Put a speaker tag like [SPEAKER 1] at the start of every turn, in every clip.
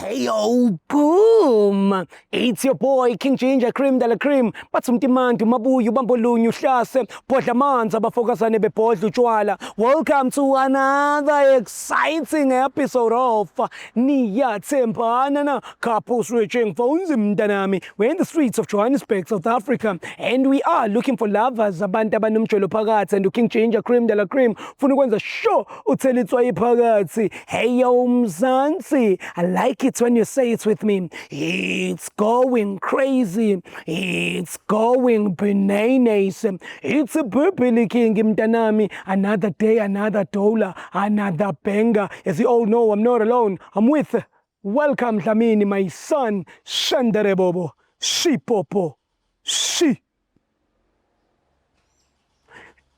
[SPEAKER 1] Hey yo, boom! It's your boy King Ginger Cream de la Cream. Bathi umtimandi umabuye ubambo lunye uhlase bhodla amanzi abafokazane bebhodla utshwala. Welcome to another exciting episode of Niyathembana na Couple Switching Phones mntanami. We're in the streets of Johannesburg, South Africa, and we are looking for lovers, abantu abanomjolo phakathi, and uKing Ginger Cream de la Cream ufuna ukwenza sure uthela itswayi phakathi. Hey yo Mzansi, I like it when you say it with me. It's going crazy. It's going bananas. It's a Billy King mntanami. Another day, another dollar, another banger. As you all know, I'm not alone. I'm with Welcome Dlamini, my son, Shandere Bobo, Shipopo, Shi.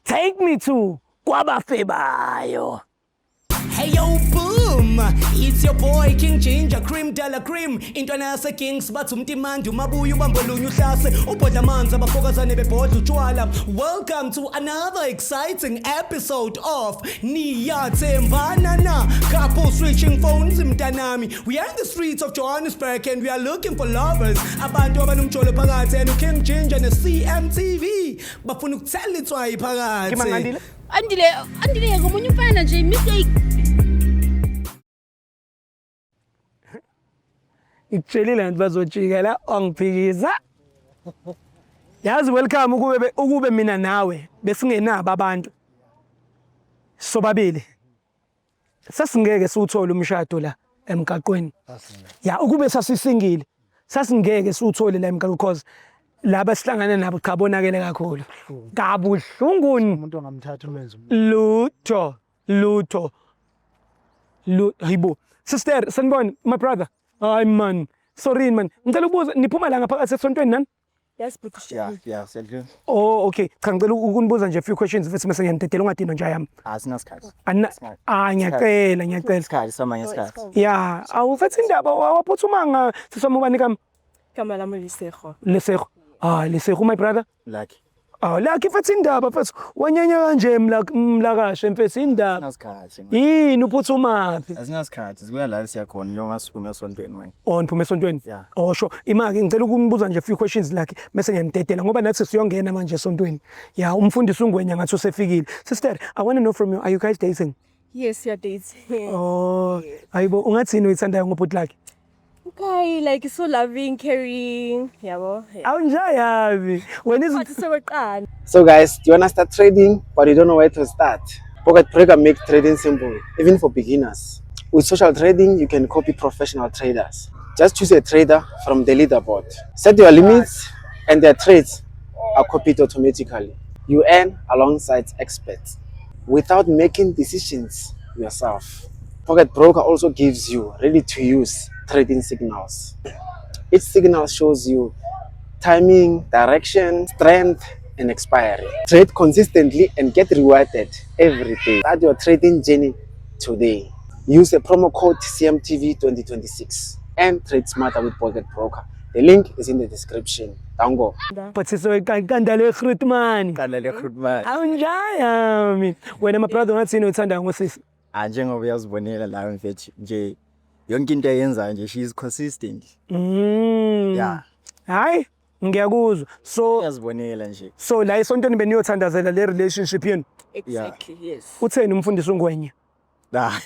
[SPEAKER 1] Take me to Kwabafebayo. Hey yo boom, it's your boy King Ginger Cream de la Cream. Intwana yase Kings bathi umtimandi umabuye ubambolunye uhlase ubhodla amanzi abafokazane bebhodla utshwala. Welcome to another exciting episode of Niyathembana na Couple Switching Phones mntanami. We are in the streets of Johannesburg and we are looking for lovers. Abantu abanomjolo phakathi and King Ginger ne CMTV bafuna ukuthela itswayi phakathi. Kimangandile?
[SPEAKER 2] Andile, Andile ngomunye umfana nje mistake.
[SPEAKER 1] Ngikutshelile ngathi bazojika la wangiphikisa. Yazi welcome ukube mina nawe besingenabo abantu. Sobabili. Sasingeke siwuthole umshado la emgaqweni. Ya ukube sasisingile sasingeke siwuthole la emgaqweni because laba sihlangana nabo cha bonakele kakhulu. Kabuhlungu
[SPEAKER 3] umuntu ongamthatha umenze umuntu.
[SPEAKER 1] Lutho, lutho. Lu hayibo. Sister, sanibona my brother. Hayi man. Sorry man. Ngicela ukubuza niphuma la ngaphakathi esontweni nani?
[SPEAKER 2] Yes, British.
[SPEAKER 4] Yeah, siyadlula.
[SPEAKER 1] Oh okay. Cha ngicela ukunibuza nje a few questions futhi mase ngiyanidedela ungadinwa nje yami.
[SPEAKER 4] Asinasikhathi.
[SPEAKER 1] Anna ah ngiyacela ngiyacela.
[SPEAKER 4] Isikhathi samanye isikhathi.
[SPEAKER 1] Yeah, awufethi indaba waphuthuma sisoma ubani kami?
[SPEAKER 5] Igama lami Lesego.
[SPEAKER 1] Lesego. Ah, Lesego my brother.
[SPEAKER 4] Lucky.
[SPEAKER 1] Ah, lucky mfethu indaba mfethu. Wanyanya kanje mlakashe mfethu indaba.
[SPEAKER 4] Asinasikhathi.
[SPEAKER 1] Yini uphuthumaphi?
[SPEAKER 4] Asinasikhathi. Sikuya la siya khona njengoba siphume esontweni manje.
[SPEAKER 1] Oh, niphume esontweni.
[SPEAKER 4] Yeah.
[SPEAKER 1] Oh, sure. Imake ngicela ukunibuza nje a few questions like mase ngiyanidedela ngoba nathi siyongena manje esontweni. Yeah, umfundisi uNgwenya ngathi usefikile. Sister, I want to know from you, are you guys dating?
[SPEAKER 5] Yes, we are dating.
[SPEAKER 1] Oh, hayibo ungathini uyithandayo ngobhuti lakhe?
[SPEAKER 5] Okay, like so loving, caring, yabo.
[SPEAKER 1] Awunjayabi. Wena
[SPEAKER 5] But seweqala.
[SPEAKER 6] So guys, do you wanna start trading but you don't know where to start? Pocket Breaker make trading simple, even for beginners. With social trading, you can copy professional traders. Just choose a trader from the leaderboard. Set your limits and their trades are copied automatically. You earn alongside experts without making decisions yourself. Pocket Broker also gives you ready-to-use trading signals. Each signal shows you timing, direction, strength, and expiry. Trade consistently and get rewarded every day. Start your trading journey today. Use the promo code CMTV 2026 and trade smarter with Pocket Broker. The link is in the description. Dango.
[SPEAKER 1] But sizoyiqanda le Grootman.
[SPEAKER 4] Qala le Grootman.
[SPEAKER 1] Awunjayami. Wena my brother ungathini uthanda ngosisi?
[SPEAKER 4] Ah njengoba uyazibonela la mfethu nje yonke into ayenzayo nje she is consistent. Yeah.
[SPEAKER 1] Hayi ngiyakuzwa. So
[SPEAKER 4] uyazibonela nje.
[SPEAKER 1] So la esontweni beniyothandazela le relationship yenu.
[SPEAKER 5] Exactly, yes.
[SPEAKER 1] Utheni umfundisi uNgwenya?
[SPEAKER 4] Ah.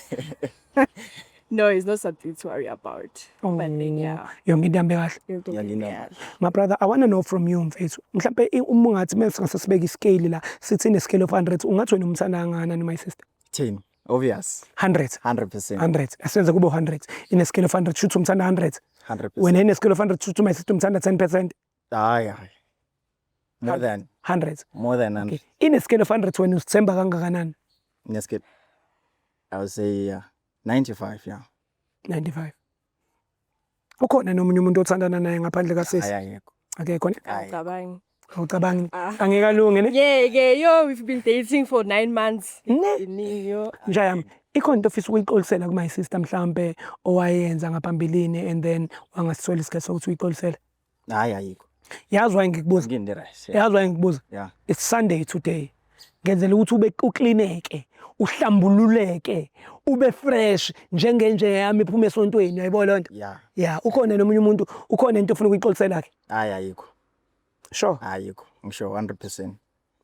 [SPEAKER 5] No, it's not something to worry about. Oh, but then, yeah.
[SPEAKER 1] Yonke into ihambe kahle.
[SPEAKER 5] Yonke into
[SPEAKER 4] Yonke into
[SPEAKER 5] ihambe kahle.
[SPEAKER 1] My brother, I want to know from you mfethu. Mhlambe uma ungathi mase singase sibeke iscale la, sithi ne scale of 100, ungathi wena umthanda kangakanani my sister?
[SPEAKER 4] 10. Obvious.
[SPEAKER 1] 100.
[SPEAKER 4] 100%.
[SPEAKER 1] 100. Asenze kube 100. In a scale of 100, shoot umthanda 100.
[SPEAKER 4] 100%.
[SPEAKER 1] Wena in a scale of 100, shoot my sister umthanda 10%.
[SPEAKER 4] Hayi hayi. More than
[SPEAKER 1] 100.
[SPEAKER 4] More than 100.
[SPEAKER 1] Okay. In a scale of 100 wena usithemba kangakanani?
[SPEAKER 4] In a scale I would say 95, yeah.
[SPEAKER 1] 95. Ukhona nomunye umuntu othandana naye ngaphandle kasisi?
[SPEAKER 4] Hayi akekho.
[SPEAKER 1] Akekho ne?
[SPEAKER 5] Angicabangi.
[SPEAKER 1] Awucabangi? Angeke alunge ne?
[SPEAKER 5] Yeah, yeah, yo, we've been dating for 9 months.
[SPEAKER 1] Ne?
[SPEAKER 5] Iningi, yo.
[SPEAKER 1] Njayami, ikhona into ofisa ukuyixolisela ku my sister mhlambe owayenza ngaphambilini and then wangasithola isikhathi sokuthi uyixolisele?
[SPEAKER 4] Hayi ayikho.
[SPEAKER 1] Yazi why ngikubuza?
[SPEAKER 4] Nginde right. Yeah.
[SPEAKER 1] Yazi why ngikubuza?
[SPEAKER 4] Yeah.
[SPEAKER 1] It's Sunday today. Ngenzela ukuthi ube uklineke. Uhlambululeke, ube fresh njengenje yami iphuma esontweni, uyayibona loo nto?
[SPEAKER 4] Yeah.
[SPEAKER 1] Yeah, ukhona nomunye umuntu, ukhona into ofuna ukuyixolisela ke?
[SPEAKER 4] Hayi ayikho.
[SPEAKER 1] Sure.
[SPEAKER 4] Ayikho. Ngisho 100%.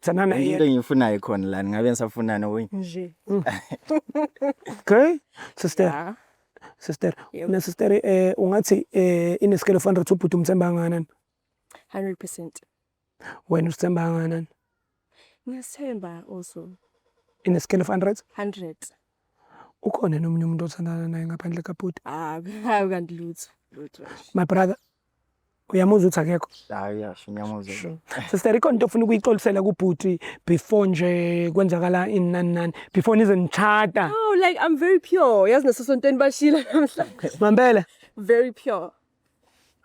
[SPEAKER 1] Thandana
[SPEAKER 4] Into
[SPEAKER 1] yena.
[SPEAKER 4] engiyifunayo khona la ngabe ngisafunana okunye.
[SPEAKER 5] Nje.
[SPEAKER 1] Okay? Sister.
[SPEAKER 5] Yeah.
[SPEAKER 1] Sister,
[SPEAKER 5] Yebo.
[SPEAKER 1] na sister ungathi in a scale of 100 ubhuti umthemba kangakanani?
[SPEAKER 5] 100%.
[SPEAKER 1] Wena usithemba kangakanani?
[SPEAKER 5] Ngiyasithemba also.
[SPEAKER 1] In a scale of 100?
[SPEAKER 5] 100.
[SPEAKER 1] Ukhona nomunye umuntu othandana naye ngaphandle kabhuti?
[SPEAKER 5] Ah, hayi kanti lutho. Lutho nje.
[SPEAKER 1] My brother, uyamuzwa ukuthi akekho?
[SPEAKER 4] Hayi yasho ngiyamuzwa.
[SPEAKER 1] Sister, ikhona into ofuna ukuyixolisela kubhuti before nje kwenzakala ini nani nani, before nize nitshata?
[SPEAKER 5] Oh, like I'm very pure. Yazi nasesontweni bashila namhlanje.
[SPEAKER 1] Mampela?
[SPEAKER 5] Very pure.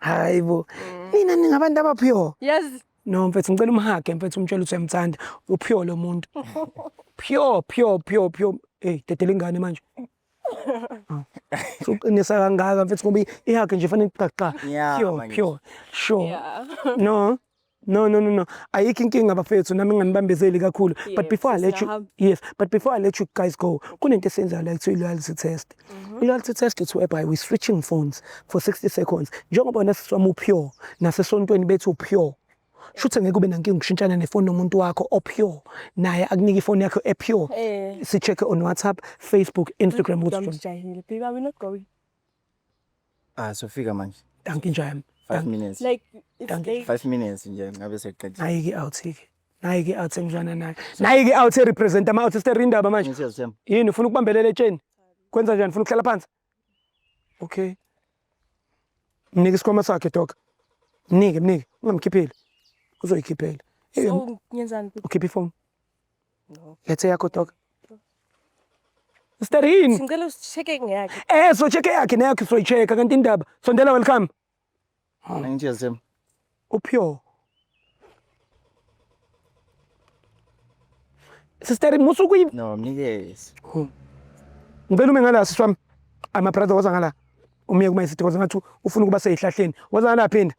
[SPEAKER 1] Hayi bo. Nina ningabantu abapure.
[SPEAKER 5] Yazi
[SPEAKER 1] No mfethu ngicela umhage mfethu umtshele ukuthi uyamthanda. Upure lo muntu. Pure, pure, pure, pure. Hey, dedela ingane manje. Suqinisa kangaka mfethu ngoba ihage nje fanele iqaqa.
[SPEAKER 4] Yeah,
[SPEAKER 1] Pure,
[SPEAKER 4] manje.
[SPEAKER 1] pure. Sure.
[SPEAKER 5] Yeah.
[SPEAKER 1] No. No, no, no, no. Ayikho inkinga bafethu nami nginganibambezeli kakhulu. But
[SPEAKER 5] Yes,
[SPEAKER 1] before I let you
[SPEAKER 5] siyahamba.
[SPEAKER 1] yes, but before I let you guys go, kunento esiyenzayo la kuthiwa i-loyalty test. I-loyalty test it's whereby we switching phones for 60 seconds. Njengoba wena sisi wami upure nasesontweni bethu upure. Shuthi ngeke ube nankinga ukushintshana nefoni nomuntu wakho opure naye akunike ifoni yakho epure.
[SPEAKER 5] Eh.
[SPEAKER 1] Si-check on WhatsApp, Facebook, Instagram ukuthi
[SPEAKER 5] Ngiyamjahile. Baby, are we not going?
[SPEAKER 4] Ah sofika manje.
[SPEAKER 1] Dankie nja yami.
[SPEAKER 4] 5 minutes.
[SPEAKER 5] Like it's
[SPEAKER 1] Dankie.
[SPEAKER 5] late.
[SPEAKER 4] 5 minutes nje ngabe seqedile.
[SPEAKER 1] Nayi-ke i-out-ke. Nayi-ke i-out engizwana nayo. Nayi-ke i-out e-represent ama-out sister indaba manje.
[SPEAKER 4] Ngiyazithemba.
[SPEAKER 1] Yini ufuna ukubambelela etsheni? Kwenza njani? Ufuna ukuhlala phansi? Okay. Mnike isikhwama sakhe dog. Mnike, mnike. Ungamkhipheli. Uzoyikhiphela. Eh,
[SPEAKER 5] So ngiyenzani?
[SPEAKER 1] ukhipha ifoni.
[SPEAKER 5] No.
[SPEAKER 1] Lethe yakho dog. Sister yini?
[SPEAKER 5] Ngicela usicheke ngeyakhe.
[SPEAKER 1] So check yakhe neyakho soyi-check kanti indaba. Sondela welcome.
[SPEAKER 4] Ngiyazithemba.
[SPEAKER 1] Upure. Sister musukuyi
[SPEAKER 4] No, mnikeze.
[SPEAKER 1] Ngicela ume ngala sisi wami. Ay my brother woza ngala. Umiye kuma isithi woza ngathi ufuna ukuba seyihlahleni. Woza ngala phinda.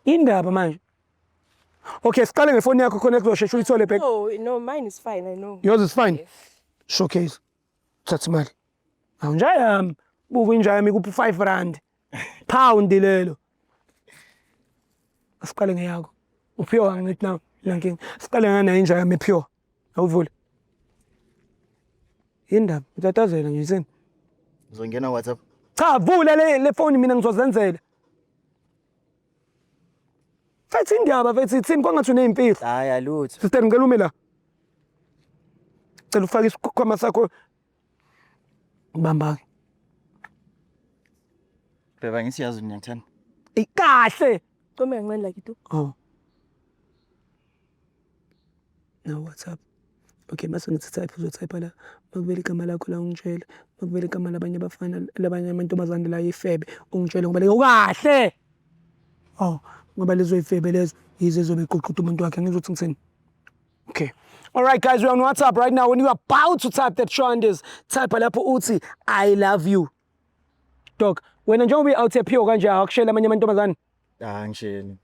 [SPEAKER 1] Indaba manje. Okay, siqale ngefoni yakho khona kuzoshesha uyithole back.
[SPEAKER 5] No, no, mine is fine, I know.
[SPEAKER 1] Yours is fine. Showcase. Thatha imali. Awu nja yami. Buka inja yami ikuphi 5 rand. Pound lelo. Asiqale ngeyakho. Upure angithi now. La nkinga. Siqale ngana inja yami pure. Awuvule. Indaba utatazela nje yisini.
[SPEAKER 4] Uzongena WhatsApp.
[SPEAKER 1] Cha vula le phone mina ngizozenzela. Mfethu indaba mfethu ithini kwangathi uneyimfihlo.
[SPEAKER 4] Hayi alutho.
[SPEAKER 1] Sister ngicela ume la. Cela ufake isikhwama sakho. Bamba ke.
[SPEAKER 4] Bheka ngisiyazi ngiyakuthanda.
[SPEAKER 1] Ey kahle.
[SPEAKER 5] Qome kancane like itu.
[SPEAKER 1] Oh. Now WhatsApp. Okay, mase ngithi type uzotype la. Makuvela igama lakho la ungitshele. Makuvela igama labanye abafana labanye amantombazane la ifebe ungitshele ngoba le ukahle. Oh, ngoba lezo ifebe lezo yizo ezobe iququda umuntu wakhe ngizwe ukuthi ngithini. Okay. All right guys, we're on WhatsApp right now. When you are about to type that Shandes, type lapho uthi I love you. Dog, wena njengoba uyi-out pure kanje akushela amanye amantombazane.
[SPEAKER 4] Ah ngisheli.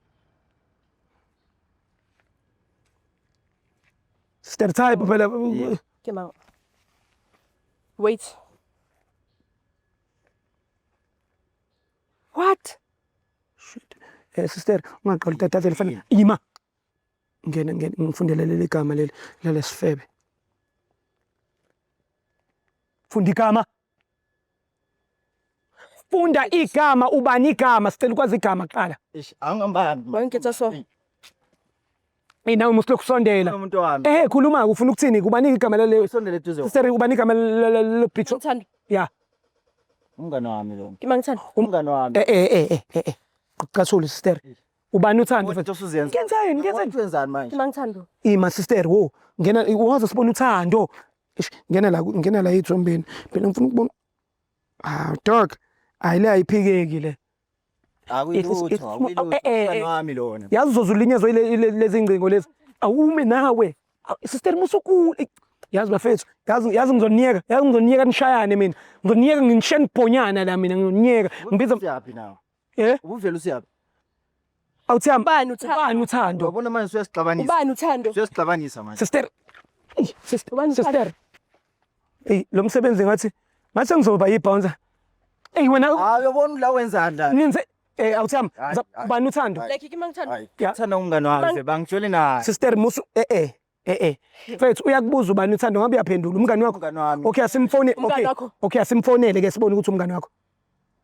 [SPEAKER 1] Sister type phela.
[SPEAKER 5] Ke ma. Wait. What?
[SPEAKER 1] Shit. Sister, ungaqali utatazela fana ima. Ngena ngena ngifundele leli gama leli lalesifebe. Funda igama. Funda igama ubani igama sicela ukwazi igama kuqala.
[SPEAKER 4] Ish angambambi.
[SPEAKER 5] Wangikhetha so.
[SPEAKER 1] Hey nawe musilokhu usondela.
[SPEAKER 4] Umuntu wami.
[SPEAKER 1] Khuluma ufuna ukuthini ubani igama lale
[SPEAKER 4] Usondele eduze.
[SPEAKER 1] Sister ubani igama le picture.
[SPEAKER 5] Ngithanda.
[SPEAKER 1] Yeah.
[SPEAKER 4] Umngane wami lo.
[SPEAKER 5] Ke mangithanda.
[SPEAKER 4] Umngane wami.
[SPEAKER 1] Cathule sister. Ubani uthando
[SPEAKER 4] Into osuzenza.
[SPEAKER 1] Ngenzani ngenzani?
[SPEAKER 4] Wenzani manje?
[SPEAKER 5] Ke mangithanda.
[SPEAKER 1] Ima sister wo ngena waze sibona uthando. Eish ngena la ethombeni. Phela ngifuna ukubona. Ah dog. Hayi le ayiphikeki le.
[SPEAKER 4] Akuyilutho, akuyilutho. Umngane wami lona.
[SPEAKER 1] Yazi uzozulinyazwa lezi ngcingo lezi. Awume nawe. Sister musukule. Yazi bafethu, yazi ngizoniyeka, yazi ngizoniyeka nishayane mina. Ngizoniyeka nginisheni bhonyana la mina ngizoniyeka. Ngibiza
[SPEAKER 4] Usiyaphi nawe?
[SPEAKER 1] Eh?
[SPEAKER 4] Ubuvela usiyaphi?
[SPEAKER 1] Awuthiyami.
[SPEAKER 5] Ubani uthando?
[SPEAKER 1] Ubani uthando?
[SPEAKER 4] Uyabona manje usuyasixabanisa.
[SPEAKER 5] Ubani uthando?
[SPEAKER 4] Usuyasixabanisa manje.
[SPEAKER 1] Sister. Sister, sister. Ey lo msebenzi ngathi ngizoba yi-bouncer. Ey wena
[SPEAKER 4] Hayi, uyabona la wenzani la.
[SPEAKER 1] ninze awuthami
[SPEAKER 4] Hayi, hayi.
[SPEAKER 1] bani uthando?
[SPEAKER 5] Like ke mang Thando?
[SPEAKER 4] Hayi.
[SPEAKER 1] Yeah.
[SPEAKER 4] Thanda umngane wami ze bangitshele naye.
[SPEAKER 1] Sister musu Mfethu uyakubuza ubani uthando ngabe uyaphendula umngani wakho.
[SPEAKER 4] Umngani wami.
[SPEAKER 1] Okay asimfone
[SPEAKER 5] Umngani
[SPEAKER 1] okay.
[SPEAKER 5] wakho.
[SPEAKER 1] Okay asimfonele ke sibone ukuthi umngani wakho.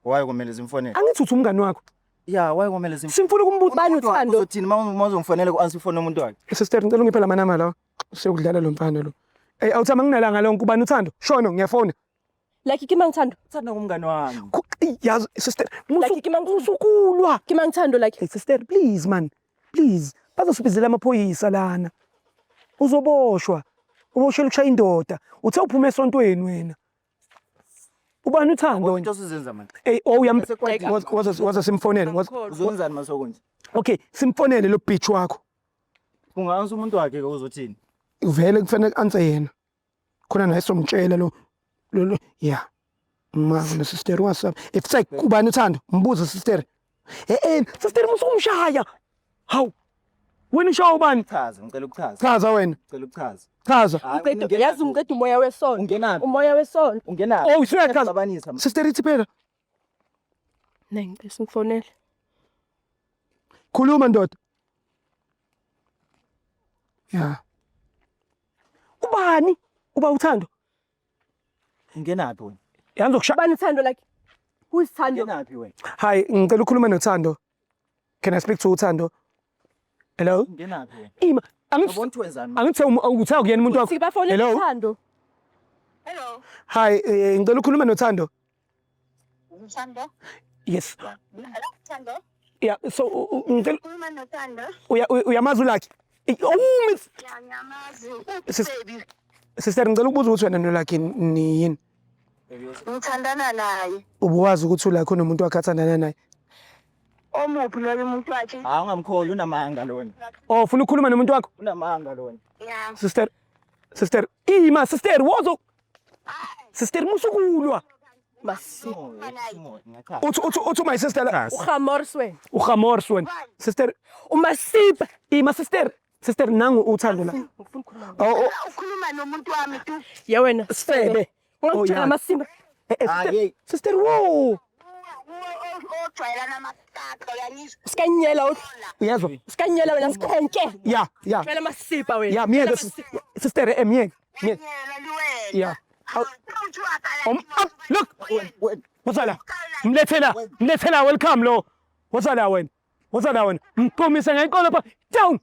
[SPEAKER 4] Why kumele simfonele?
[SPEAKER 1] Angithi uthi umngani wakho.
[SPEAKER 4] Yeah, why kumele simfonele?
[SPEAKER 1] Simfuna ukumbuza.
[SPEAKER 5] Bani uthando?
[SPEAKER 4] Uzothini uma uzongifonela ku-answer ifoni yomuntu wakhe?
[SPEAKER 1] Sister ngicela ungiphe la manamba lawa. Siyokudlala lo mfana lo. Ey awuthami anginalanga lonke ubani uthando. Shono ngiyafona.
[SPEAKER 5] Like ke mang Thando?
[SPEAKER 4] Thanda umngane wami.
[SPEAKER 1] Yazi sister musu
[SPEAKER 5] Like ke mang
[SPEAKER 1] usukulwa.
[SPEAKER 5] Ke mang Thando like?
[SPEAKER 1] Hey sister please man. Please. Bazosibizela amaphoyisa lana. Uzoboshwa. Uboshela ukushaya indoda. Uthe uphuma esontweni wena. Ubani uthando wena?
[SPEAKER 4] Into osuzenza manje.
[SPEAKER 1] Ey oh uyam
[SPEAKER 4] Sekwandile.
[SPEAKER 1] waza simfonele.
[SPEAKER 4] Uzowenzani masokunje?
[SPEAKER 1] Okay, simfonele lo bitch wakho.
[SPEAKER 4] Kunga-answer umuntu wakhe ke uzothini?
[SPEAKER 1] Vele kufanele answer yena. Khona naye somtshela lo yeah. Ma no sister WhatsApp. If say ubani uthando, mbuze sister. Sister musumshaya. Hawu. Wena ushaya ubani?
[SPEAKER 4] Chaza, ngicela ukuchaza.
[SPEAKER 1] Chaza wena.
[SPEAKER 4] Ngicela ukuchaza.
[SPEAKER 1] Chaza.
[SPEAKER 4] Hayi,
[SPEAKER 5] Uqeda
[SPEAKER 4] ungenaphi?
[SPEAKER 5] yazi ngiqeda umoya wesonto.
[SPEAKER 4] Ungenaphi?
[SPEAKER 5] Umoya wesonto.
[SPEAKER 4] Ungenaphi?
[SPEAKER 1] Oh, usuyachaza.
[SPEAKER 4] Xabanisa.
[SPEAKER 1] Sister ithi phela.
[SPEAKER 5] Ne ngicela simfonele.
[SPEAKER 1] Khuluma ndoda. Yeah. Ubani? Uba uthando.
[SPEAKER 4] Ungenaphi wena?
[SPEAKER 1] Yanzi ukushaya.
[SPEAKER 5] Bani uthando like? Who is Thando?
[SPEAKER 4] Ungenaphi wena?
[SPEAKER 1] Hi, ngicela ukukhuluma noThando. Can I speak to uThando? Hello?
[SPEAKER 4] Ungenaphi wena?
[SPEAKER 1] Ima,
[SPEAKER 4] Uyabona ukuthi wenzani manje?
[SPEAKER 1] angithe uthe akuyena umuntu wakho.
[SPEAKER 5] Sibafonele
[SPEAKER 1] Hello?
[SPEAKER 5] uthando.
[SPEAKER 3] Hello,
[SPEAKER 1] Hi, ngicela ukukhuluma noThando.
[SPEAKER 3] Thando.
[SPEAKER 1] Yes.
[SPEAKER 3] Hello, Thando.
[SPEAKER 1] Yeah, so ngicela
[SPEAKER 3] Khuluma noThando.
[SPEAKER 1] uyamazi uLucky? Oh, miss
[SPEAKER 3] Ya ngiyamazi.
[SPEAKER 1] Sis-
[SPEAKER 3] Baby,
[SPEAKER 1] sister ngicela ukubuza ukuthi wena noLucky niyini?
[SPEAKER 3] ngithandana naye.
[SPEAKER 1] Ubuwazi ukuthi uLucky unomuntu wakhe athandana naye?
[SPEAKER 3] Omuphi loyo umuntu wakhe?
[SPEAKER 4] Hayi, ungamkholi unamanga lona.
[SPEAKER 1] Oh, ufuna ukukhuluma nomuntu wakho?
[SPEAKER 4] Unamanga lona.
[SPEAKER 3] Ya.
[SPEAKER 1] Sister, sister, ima sister, wozo. Sister musukulwa.
[SPEAKER 5] Masi.
[SPEAKER 4] Ngiyachaza.
[SPEAKER 1] Uthi my sister la.
[SPEAKER 5] Uhamors wena.
[SPEAKER 1] Uhamors wena. Sister,
[SPEAKER 5] Umasipa.
[SPEAKER 1] ima sister. Sister nangu uthando la.
[SPEAKER 5] Ngifuna ukukhuluma.
[SPEAKER 1] Oh,
[SPEAKER 3] Ukhuluma nomuntu wami tu.
[SPEAKER 5] Ya wena.
[SPEAKER 1] Sfebe. Oh,
[SPEAKER 5] Ungangitshela
[SPEAKER 1] yeah.
[SPEAKER 5] amasimba.
[SPEAKER 1] Sister,
[SPEAKER 4] Hayi.
[SPEAKER 1] sister, wo.
[SPEAKER 3] Ojwayelana amakaka uyangizwa.
[SPEAKER 5] Usikanyela
[SPEAKER 1] Uyezwa?
[SPEAKER 5] usikanyela wena sikhenke.
[SPEAKER 1] Yeah, yeah.
[SPEAKER 5] Jwayela amasipa wena.
[SPEAKER 1] Yeah, miyeke sister, miyeke. Miyeke.
[SPEAKER 3] Yena liwena.
[SPEAKER 1] Yeah.
[SPEAKER 3] Umuntu wakala.
[SPEAKER 1] Look. What's that? Mlethela, mlethela welcome lo. What's that wena? What's that wena? Mqomise ngenkolo pha. Down.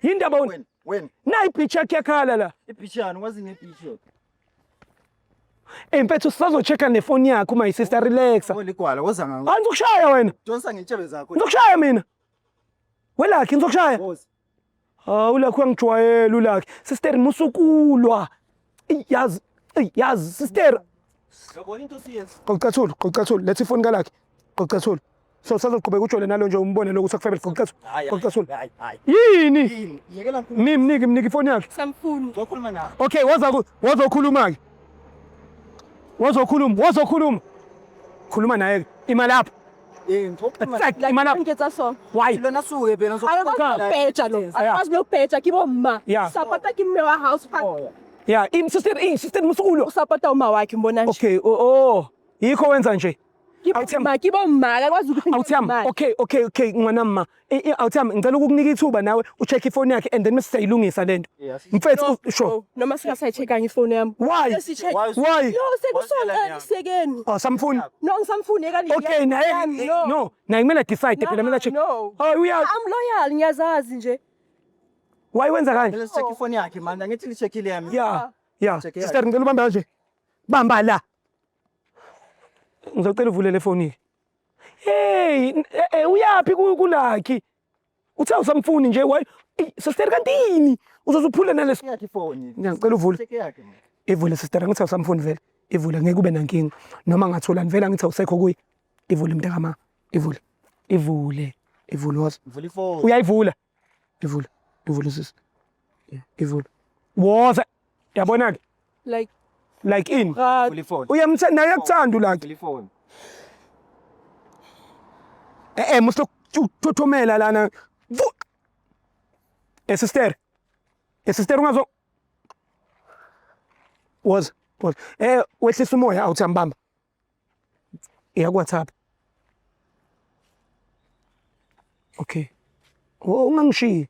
[SPEAKER 1] Yindaba wena.
[SPEAKER 4] Wena, wena.
[SPEAKER 1] Nayi picture yakhe yakhala la.
[SPEAKER 4] Ibhishana, wazi ngebhisho.
[SPEAKER 1] Eh mfethu sisazochecka nefoni yakho my sister relax.
[SPEAKER 4] Oligwala woza nga.
[SPEAKER 1] Hayi ngizokushaya wena.
[SPEAKER 4] Donsa ngentshebe zakho.
[SPEAKER 1] Ngizokushaya mina. Welakhi ngizokushaya.
[SPEAKER 4] Woza.
[SPEAKER 1] Hawu ulakhi uyangijwayela ulakhi. Sister musukulwa. Yazi, yazi sister.
[SPEAKER 4] Yabona into osiyenza.
[SPEAKER 1] Qoqathulu, qoqathulu, letha ifoni kalakhi. Qoqathulu. So sazoqhubeka ujole nalo nje umbone lokuthi akufebele qoqathulu. Qoqathulu.
[SPEAKER 4] Hayi, hayi.
[SPEAKER 1] Yini?
[SPEAKER 4] Yini? Yekela ngikhuluma.
[SPEAKER 1] Mniki, mniki ifoni yakhe.
[SPEAKER 5] Samfuni.
[SPEAKER 4] Ngizokhuluma nawe.
[SPEAKER 1] Okay, wazokhuluma ke. Wazokhuluma, wazokhuluma. Khuluma naye ke. Ima lapha.
[SPEAKER 4] Eh, ngizokhuluma.
[SPEAKER 1] Like, ima lapha.
[SPEAKER 5] Ngiketsa so.
[SPEAKER 1] Why?
[SPEAKER 4] Lona suke phela
[SPEAKER 5] Akakwazi ukubheja lo.
[SPEAKER 1] Yeah.
[SPEAKER 5] Akakwazi lokubheja kibo mma.
[SPEAKER 1] Yeah.
[SPEAKER 5] Sapota ke mme wa house park.
[SPEAKER 1] Yeah, im sister, im sister musukulwa.
[SPEAKER 5] Usapota uma wakhe mbona nje.
[SPEAKER 1] Okay, oh. Yikho wenza nje.
[SPEAKER 5] Kibo
[SPEAKER 1] Awuthemba.
[SPEAKER 5] mma, kibo mma akakwazi ukuthi
[SPEAKER 1] Awuthemba. Okay, okay, okay, ngwana mma. Awuthemba, ngicela ukukunika ithuba nawe ucheck ifoni yakhe and then mase siyayilungisa lento. Mfethu, sure.
[SPEAKER 5] Noma singasayi-check-anga ifoni yami.
[SPEAKER 1] Why?
[SPEAKER 5] Sicheck.
[SPEAKER 1] Why?
[SPEAKER 5] No, sekusonke isekeni.
[SPEAKER 1] Oh, samfuni.
[SPEAKER 5] No, ngisamfuni ekani.
[SPEAKER 1] Okay, naye
[SPEAKER 5] No.
[SPEAKER 1] no, naye kumele decide phela kumele check.
[SPEAKER 5] No.
[SPEAKER 1] Oh, uya
[SPEAKER 5] I'm loyal, ngiyazazi nje.
[SPEAKER 1] why wenza kanje?
[SPEAKER 4] Phela check ifoni yakhe manje, angithi li-check-ile yami.
[SPEAKER 1] Yeah. Yeah.
[SPEAKER 4] Check yakhe.
[SPEAKER 1] Sister ngicela ubambe kanje. Bamba la. Ngizocela uvule le phone. Hey, uyapi kulakhi? Uthe usamfuni nje why? Sister kanti yini? Uzozuphula naleso.
[SPEAKER 4] Yakhe ifoni.
[SPEAKER 1] Ngiyacela uvule.
[SPEAKER 4] Check yakhe. man.
[SPEAKER 1] Ivule sister ngithi awusamfuni vele. Ivule ngeke ube nankinga. Noma ngathola vele ngithi awusekho kuye. Ivule mntakama. Ivule. Ivule. Ivule woza.
[SPEAKER 4] Vula ifoni.
[SPEAKER 1] Uyayivula. Ivule. Ivule sis. Yeah, ivule. Woza. Yabona ke
[SPEAKER 5] Like
[SPEAKER 1] like in.
[SPEAKER 5] God.
[SPEAKER 4] Vula ifoni.
[SPEAKER 1] Uyamthanda naye uyakuthanda ulakhi.
[SPEAKER 4] Vula ifoni.
[SPEAKER 1] Muslo thothomela lana. Sister. Sister ungazo. Woza, woza. Wehlisa umoya awuthi ambamba. Iya ku WhatsApp. Okay. Oh, ungangishiyi.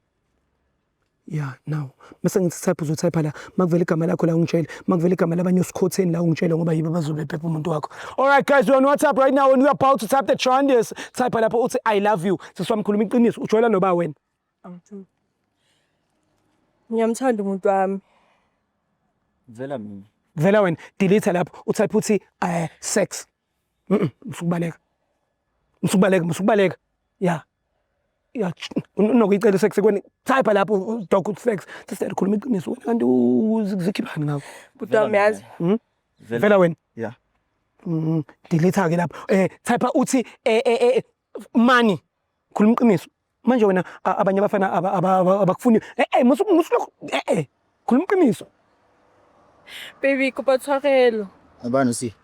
[SPEAKER 1] Yeah, now. Mase ngithi type, uzotype la. Makuvela igama lakho la ungitshele. Makuvela igama labanye usikhotheni la ungitshele, ngoba yibo bazobe bephepha umuntu wakho. All right guys, we're on WhatsApp right now and we are about to type the trenders. Type lapho uthi "I love you." Sisi wami, khuluma iqiniso. Ujola noba wena?
[SPEAKER 5] Ngiyamthanda umuntu wami.
[SPEAKER 4] Vela mina.
[SPEAKER 1] Vela wena, delete lapho, utype uthi sex. Musukubaleka. Musukubaleka, musukubaleka. Yeah. Yeah, unokuyicela sex kweni. Type lapho dog sex. Sister, khuluma iqiniso wena, kanti uzikhiphani ngakho?
[SPEAKER 5] Bhuti wami, yazi.
[SPEAKER 1] Vela wena.
[SPEAKER 4] Yeah.
[SPEAKER 1] Delete ke lapho. Type uthi money. Khuluma iqiniso. Manje wena abanye abafana abakufuni. Musu musu khuluma iqiniso.
[SPEAKER 5] Baby, kopa tshwarelo.
[SPEAKER 4] Abani usi?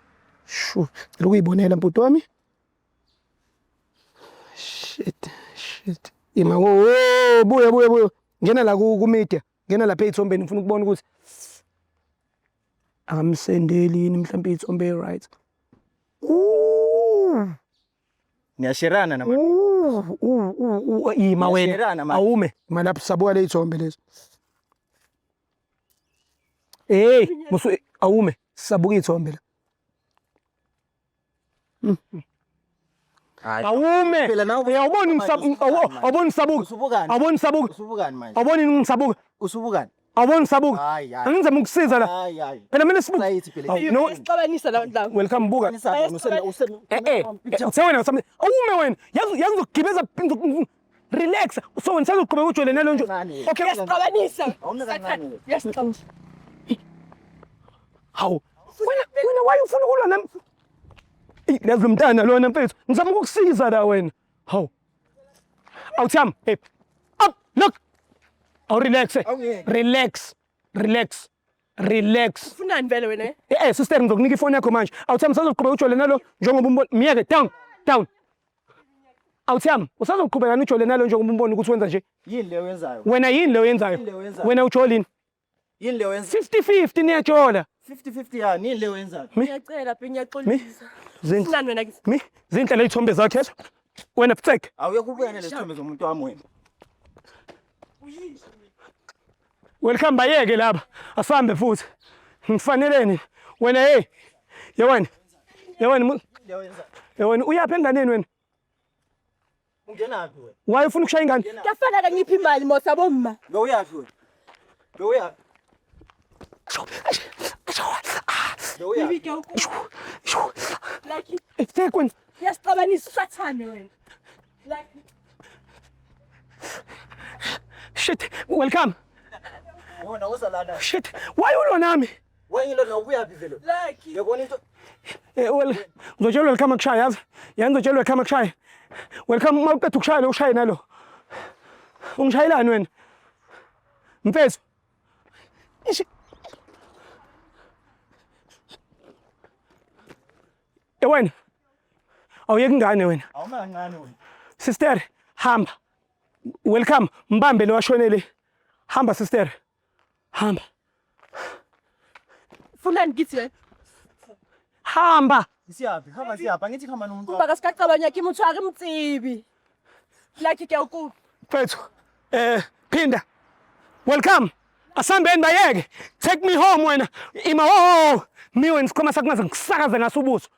[SPEAKER 1] Shu, cela ukuyibonela mputi wami. Shit, shit. Ima wo, buya buya buya. Ngena la ku media. Ngena lapha ey'thombeni, ngifuna ukubona ukuthi akamsendeli yini mhlawumbe iy'thombe right. Ooh.
[SPEAKER 4] Niyasherana nama.
[SPEAKER 1] Ooh, ooh, ooh, ooh, ima wena.
[SPEAKER 4] Niyasherana manje.
[SPEAKER 1] Awume, ima lapho, sabuka le y'thombe lezi. Hey, musu awume, sabuka iy'thombe la.
[SPEAKER 4] Hayi.
[SPEAKER 1] Awume.
[SPEAKER 4] Phela nawe
[SPEAKER 1] Awuboni awuboni ngisabuka.
[SPEAKER 4] Usubukani?
[SPEAKER 1] Awuboni ngisabuka.
[SPEAKER 4] Usubukani manje?
[SPEAKER 1] Awuboni ngisabuka.
[SPEAKER 4] Usubukani?
[SPEAKER 1] Awuboni ngisabuka.
[SPEAKER 4] Hayi, hayi.
[SPEAKER 1] Angizama ukusiza la.
[SPEAKER 4] Hayi, hayi.
[SPEAKER 1] Phela mina sibuka.
[SPEAKER 4] Sayithi phela.
[SPEAKER 1] Awu, no,
[SPEAKER 5] Sixabanisa la bantu laba.
[SPEAKER 1] welcome, buka. Uthe wena awume wena. Yazi yazi ngizokugibeza, relax. So wena sazoqhubeka ujwayele nalo nje.
[SPEAKER 4] Kancane.
[SPEAKER 1] Okay.
[SPEAKER 5] Sixabanisa.
[SPEAKER 4] Awume kancane.
[SPEAKER 5] Yasixabanisa.
[SPEAKER 1] Hawu. Wena why ufuna ukulwa nami? Ey, yazi lo mntana lona mfethu. Ngizama ukukusiza la wena. Hawu. Awuthami, hey. Up, look. Awu relax.
[SPEAKER 4] Awungeke.
[SPEAKER 1] Relax. Relax. Relax.
[SPEAKER 5] Ufunani vele wena?
[SPEAKER 1] Sister, ngizokunika ifoni yakho manje. Awuthami, usazoqhubeka ujole nalo njengoba umbona. Miyeke, down, down. Awuthami, usazoqhubeka ujole nalo njengoba umbona ukuthi wenza nje?
[SPEAKER 4] Yini leyo yenzayo?
[SPEAKER 1] Wena yini leyo yenzayo?
[SPEAKER 4] Yini leyo yenzayo?
[SPEAKER 1] Wena ujolini?
[SPEAKER 4] Yini leyo yenzayo?
[SPEAKER 1] 50-50 niyajola.
[SPEAKER 4] 50-50 yani, yini leyo yenzayo?
[SPEAKER 5] Ngiyacela bhe, ngiyaxolisa.
[SPEAKER 1] Zinhle.
[SPEAKER 5] Ufunani wena kithi?
[SPEAKER 1] Mi, zinhle ley'thombe zakhe lezo. Wena futsek.
[SPEAKER 4] Awuye kubuya nalezi thombe zomuntu wami wena.
[SPEAKER 1] Welcome, bayeke laba. Asambe futhi. Ngifaneleni. Wena hey. Ye wena. Ye wena.
[SPEAKER 4] Leyo yenzayo.
[SPEAKER 1] Ye wena, uyaphi enganeni wena?
[SPEAKER 4] Ungenaphi wena?
[SPEAKER 1] Why ufuna ukushaya ingane?
[SPEAKER 5] Kuyafana ka ngiphi imali mos abomma.
[SPEAKER 4] Bewuyaphi wena? Bewuyaphi? Bewuyaphi?
[SPEAKER 5] Baby, ke Lucky,
[SPEAKER 1] Futsek wena.
[SPEAKER 5] uyasixabanisa usathane wena. Lucky.
[SPEAKER 1] Shit. Welcome.
[SPEAKER 4] Wona uza lana.
[SPEAKER 1] Shit. Why ulwa nami?
[SPEAKER 4] Wena lo ubuyaphi vele?
[SPEAKER 5] Lucky.
[SPEAKER 4] Yabona into
[SPEAKER 1] Well, ngizotshela welcome akushaya, yazi. Yani ngizotshela welcome akushaya. Welcome, uma uqeda ukushaya lo ushaye nalo. Ungishayelani wena? Mfethu. Ishi. Wena. Awuyeki ingane wena.
[SPEAKER 4] Awuma kancane wena.
[SPEAKER 1] Sister, hamba. Welcome, mbambe lo washonele. Hamba sister. Hamba.
[SPEAKER 5] Funani kithi wena?
[SPEAKER 1] Hamba.
[SPEAKER 4] Siyaphi? Hamba siyaphi? Angithi khamba nomuntu wami.
[SPEAKER 5] Kumba ka sika ke motho a re motsebe. Lucky, ke a o kopa.
[SPEAKER 1] Mfethu. Phinda. Welcome. Asambeni bayeke. Take me home wena. Ima oh. Mi wena, isikhwama sakho ngaze ngisakaze ngaso ubuso.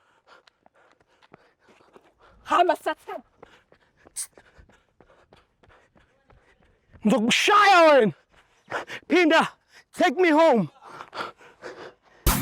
[SPEAKER 5] Hamba sathane.
[SPEAKER 1] Ngizokushaya wena. Phinda. Take me home.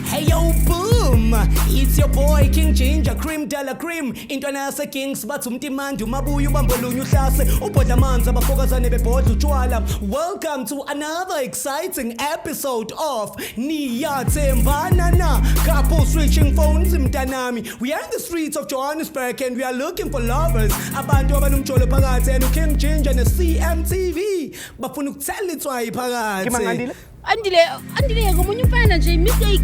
[SPEAKER 7] Hey yo, boom! It's your boy King Ginger Cream de la Cream. Intwana yase Kings, bathi umtimandi umabuya ubambolunye uhlase ubhodla amanzi abafokazane bebhodla utshwala. Welcome to another exciting episode of Niyathembana Na. Couple switching phones mntanami. We are in the streets of Johannesburg and we are looking for lovers. Abantu abanomjolo phakathi, and King Ginger ne CMTV bafuna ukuthela itswayi phakathi.
[SPEAKER 1] Kimangandile.
[SPEAKER 2] Andile, Andile, ngomunye umfana nje mistake.